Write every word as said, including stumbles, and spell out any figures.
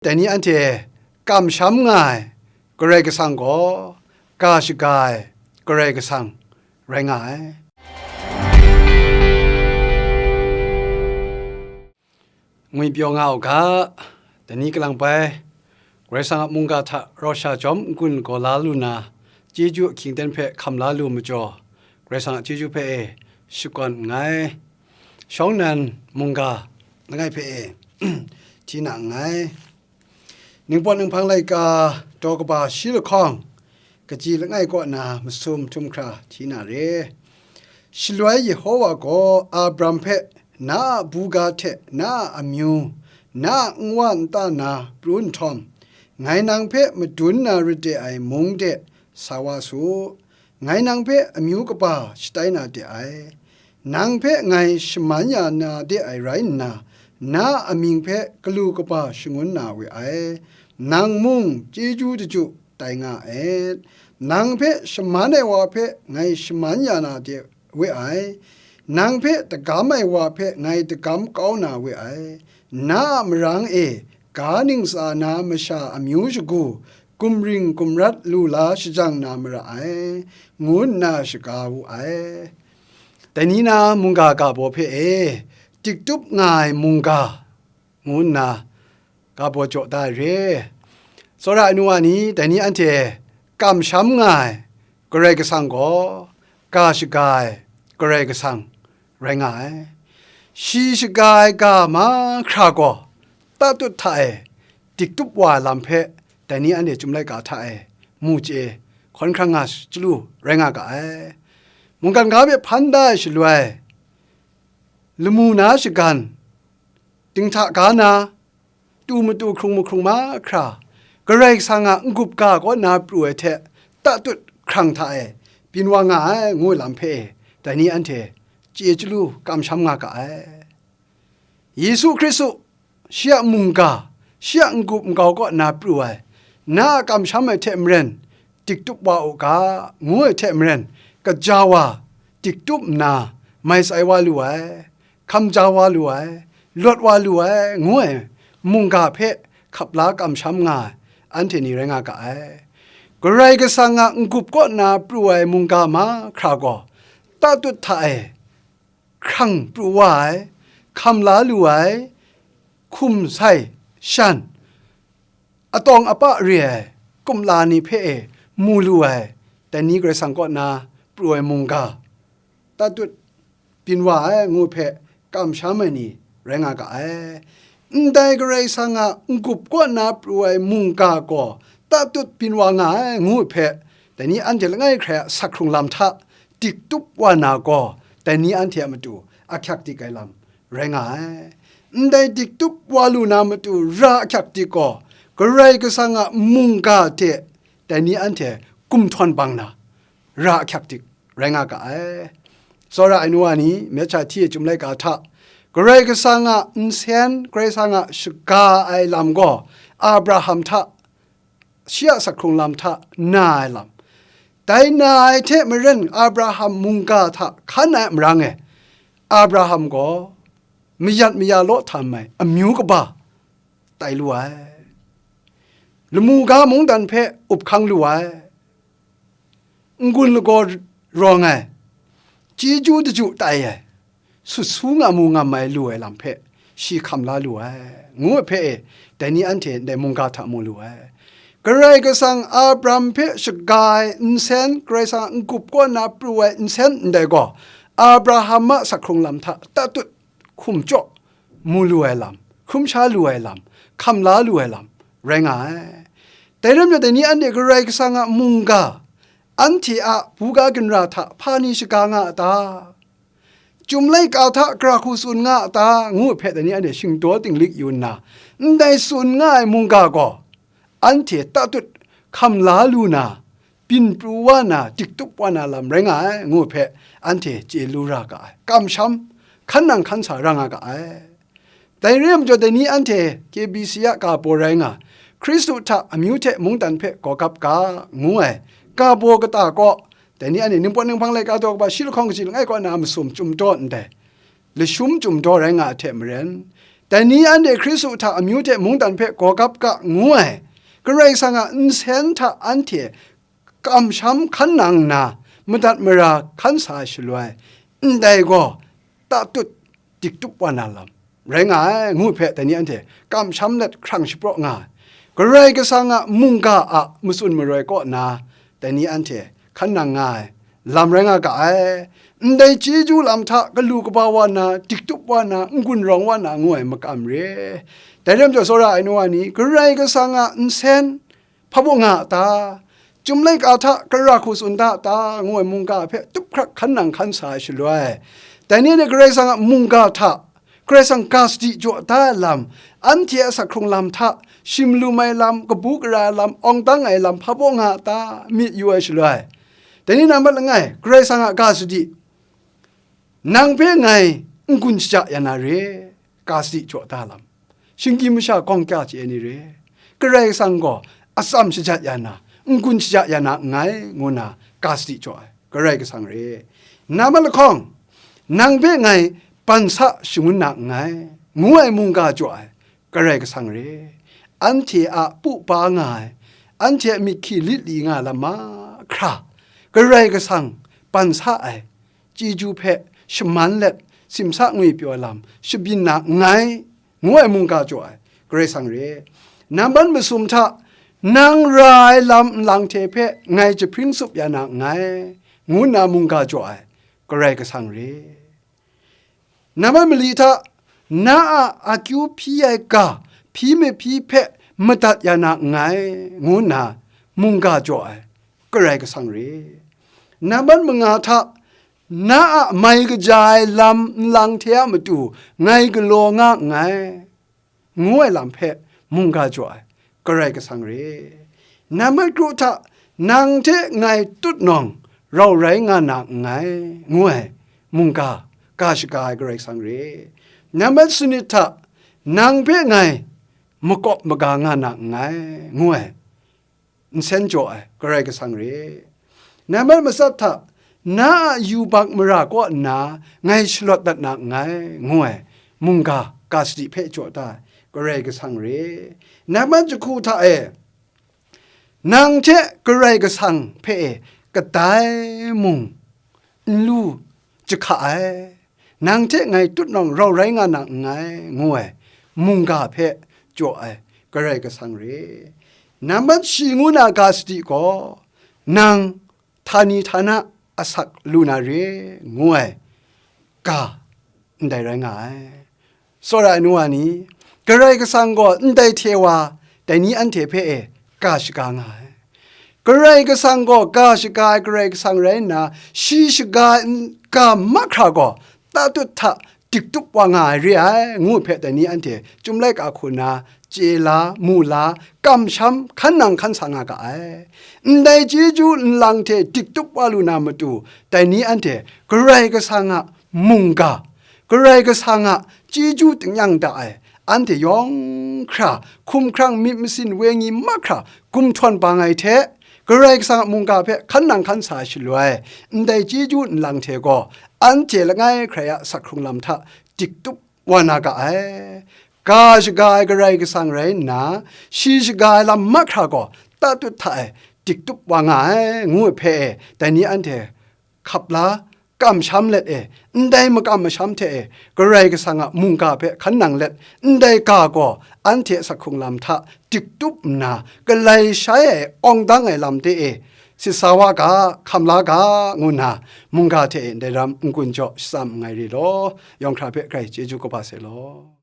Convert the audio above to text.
Dai ni anhte kamsham nga ai Karai Kasang gaw, ga shaga ai Karai Kasang rai nga ai. Ngwipyaw nga u ga, dai ni kalang bai, Karai Kasang a mungga hta rawt sha jawm n-gun lagaw la lu na, chyeju ahkying ten hpe hkam la lu majaw, Karai Kasang a chyeju hpe e shakawn nngai. Shawng nnan mungga langai hpe e hti na nngai. Ningpawt Ninghpang laika daw kaba shi lahkawng, kaji langai kaw na masum htum hkra hti na re. Shaloi Yehova gaw Abram hpe, "Na a buga hte na a amyu, na a nwa nta na pru nhtawm, ngai nang hpe madun na rade ai mung de sa wa su. Ngai nang hpe amyu kaba shatai na de ai. Nang hpe ngai shaman ya na de ai rai nna, na a amying hpe galu kaba shangun na we ai. Nang mung chyeju daju tai nga et. Nang hpe shaman ai wa hpe ngai shaman ya na de we ai. Nang hpe dagam ai wa hpe ngai dagam kau na we ai. Na a marang e ga ningsa na masha amyu shagu, gumring gumrat lu la shajang na mara ai," ngu nna shaga wu ai. Dai ni na mungga ga baw hpe e, diktup nga ai mungga, ngu nna ga baw jaw da ai re. Tsawra ai nu wa ni, dai ni anhte kamsham nga ai Karai Kasang gaw, ga shaga ai Karai Kasang rai nga ai. Shi shaga ai ga mahkra gaw, tatut hta e diktup wa ai lam hpe dai ni anhte Chyum laika hta e mu chye, hkawn hkrang nga chyalu rai nga ga ai. Mungkan ga hpe hpan da ai shaloi, lamu na shagan, dinghta ga na, tu matu hkrung mahkrung mahkra, Karai Kasang a n-gup ga kaw na pru ai hte tatut hkrang hta e byin wa nga ai, ngu ai lam hpe e, dai ni anhte chye chyalu kamsham nga ga ai. Yesu Hkristu, shi a mungga, shi a n-gup nkau kaw na pru ai, na a kamsham ai hte maren, diktup wa u ga, ngu ai hte maren, kaja wa, diktup nna, mai tsai wa lu ai, hkam ja wa lu ai, lawt wa lu ai, ngu ai mungga hpe hkap la kamsham nga ai, anhte ni rai nga ga ai. Karai Kasang a n-gup kaw na pru ai mungga mahkra gaw, tatut hta e hkrang pru wa ai, hkam la lu ai, hkum sai, shan, atawng apa re ai, kumla ni hpe e mu lu ai, dai ni Karai Kasang kaw na pru ai mungga, tatut byin wa ai ngu hpe kamsham ai ni rai nga ga ai. Ndai Karai Kasang a n-gup kaw na pru ai mungga gaw tatut byin wa nga ai ngu hpe, dai ni anhte langai hkrai a sak hkrung lam hta diktup wa na gaw, dai ni anhte a matu ahkyak dik ai lam rai nga ai. Ndai diktup wa lu na matu ra ahkyak dik gaw, Karai Kasang a mungga hte dai ni anhte gumhtawn bang na ra ahkyak dik rai nga ga ai. Tsawra ai nu wa ni, myit sha hti e Chyum laika hta, Karai Kasang a nsen, Karai Kasang a shaga ai lam gaw, Abraham hta, shi a sak hkrung lam hta na ai lam, dai na ai hte maren Abraham mungga hta hkan ai a marang e, Abraham gaw mayat maya law htam ai amyu kaba tai lu ai, lamu ga mungdan hpe up hkang lu ai, n-gun lagaw rawng ai, chyeju daju tai ai, sut su nga mu ngam ai lu ai lam hpe shi hkam la lu ai, ngu ai hpe e, dai ni anhte ndai mungga hta mu lu ai. Karai Kasang Abraham hpe shaga ai nsen, Karai Kasang a n-gup kaw na pru ai nsen ndai gaw, Abraham a sak hkrung lam hta tatut hkum chyaw mu lu ai lam, hkrum sha lu ai lam, hkam la lu ai lam rai nga ai. Dai rai nme, dai ni anhte Karai Kasang a mungga, anhte a buga ginra hta hpa ni shaga nga a ta? Chyum laika hta gara hku tsun nga a ta? Ngu ai hpe, dai ni anhte shingdaw dinglik yu nna, ndai tsun nga ai mungga gaw, anhte tatut hkam la lu na, byin pru wa na, diktup wa na lam rai nga ai, ngu ai hpe, anhte chye lu ra ga ai. Kamsham, hkan nang hkan sa ra nga ga ai. Dai re ai majaw, dai ni anhte K B C a ga baw rai nga, Hkristu hta amyu hte mungdan hpe gaw gap ga, ngu ai ga baw kata kaw, dai ni anhte Ningpawt Ninghpang laika daw kaba shi lahkawng kaji langai kaw na masum chyum daw ndai, lashum chyum daw rai nga ai hte maren, Dai ni anhte Hkristu hta amyu hte mungdan hpe gaw gap ga ngu ai, Karai Kasang a nsen hta anhte kamsham hkan nang nna, madat mara hkan sa ai shaloi, ndai gaw tatut diktup wa na lam rai nga ai, ngu hpe dai ni anhte kamsham let hkrang shapraw nga ai. Karai Kasang a mungga a matsun maroi kaw na, dai ni anhte hkan nang nga ai lam rai nga ga ai. Ndai chyeju lam hta galu kaba wa na, diktup wa na, n-gun rawng wa na ngu ai makam re. Dai lam jaw, tsawra ai nu wa ni, Karai Kasang a nsen hpa baw nga a ta? Chyum laika hta kara hku tsun da a ta? Ngu ai mungga hpe tup hkrak hkan nang hkan sa ai shaloi, dai ni anhte Karai Kasang a mungga hta Karai Kasang ga sadi jaw da ai lam, anhte a asak hkrung lam hta, shim lum ai lam, kabu gara ai lam, awng dang ai lam hpa baw nga a ta? Myit yu ai shaloi, dai ni na mat langai, Karai Kasang a ga sadi, nang hpe ngai n-gun shaja ya na re, ga sadi jaw da lam, shinggyim masha gawng kya chye ai ni re, Karai Kasang gaw atsam shajat ya na, n-gun shaja ya na nngai, ngu na ga sadi jaw ai Karai Kasang re. Na mat lahkawng, nang hpe ngai ban sa shangun na nngai, ngu ai mungga jaw ai Karai Kasang re. Anhte a pu pa nga ai, anhte a myit hki lit li nga ai lam mahkra, Karai Kasang ban sa ai chyeju hpe shaman let, simsa ngwi pyaw ai lam shabyin na nngai, ngu ai mungga jaw ai Karai Kasang re. Nambat masum hta, nang ra ai lam nlang hte hpe ngai jahpring tsup ya na nngai, ngu nna mungga jaw ai Karai Kasang re. Nambat mali hta, na a akyu hpyi ai ga hpyi mahpyi hpe madat ya na nngai, ngu nna mungga jaw ai Karai Kasang re. Nambat manga hta, na a mai kaja ai lam nlang hte a matu ngai galaw nga nngai, ngu ai lam hpe mungga jaw ai Karai Kasang re. Nambat kru hta, nang hte ngai tutnawng rau rai nga na nngai, ngu ai mungga ga shaga ai Karai Kasang re. Nambat sanit hta, nang hpe ngai makawp maga nga na nngai, ngu ai nsen jaw ai Karai Kasang re. Nambat matsat hta, na a yubak mara kaw nna ngai shalawt dat na nngai, ngu ai mungga ga sadi hpe jaw da ai Karai Kasang re. Nambat jahku hta e, nang hte Karai Kasang hpe e kadai mung n lu jahka ai, nang hte ngai tutnawng rau rai nga na nngai, ngu ai mungga hpe jaw ai Karai Kasang re. Nambat shi ngu na ga sadi gaw, nang htani htana asak lu na re, ngu ai ga ndai rai nga ai. Tsawra ai nu wa ni, Karai Kasang gaw ndai hte wa, dai ni anhte hpe e ga shaga nga ai. Karai Kasang gaw ga shaga ai Karai Kasang rai nna, shi shaga ai ga mahkra gaw tatut hta diktup wa nga ai re ai, ngu hpe dai ni anhte Chyum laika hku na chye la, mu la, kamsham hkan nang hkan sa nga ga ai. Ndai chyeju nlang hte diktup wa lu na matu, dai ni anhte Karai Kasang a mungga, Karai Kasang a chyeju tingnyang da ai, anhte yawng hkra hkumhkrang myit masin wenyi mahkra gumhtawn bang ai hte, Karai Kasang a mungga hpe hkan nang hkan sa ai shaloi, ndai chyeju nlang hte gaw anhte langai hkrai a asak hkrung lam hta diktup wa na ga ai. Ga shaga ai Karai Kasang rai nna, shi shaga ai lam mahkra gaw tatut hta e diktup wa nga ai, ngu ai hpe e, dai ni anhte hkap la, kamsham let e, ndai makam masham hte e, Karai Kasang a mungga hpe hkan nang let, ndai ga gaw anhte a asak hkrung lam hta diktup nna, galai shai ai awng dang ai lam de e, sit sa wa ga, hkam la ga, ngu nna, mungga hte e ndai ram n-gun jaw shatsam nngai re law, yawng hkra hpe grai chyeju kaba sai law.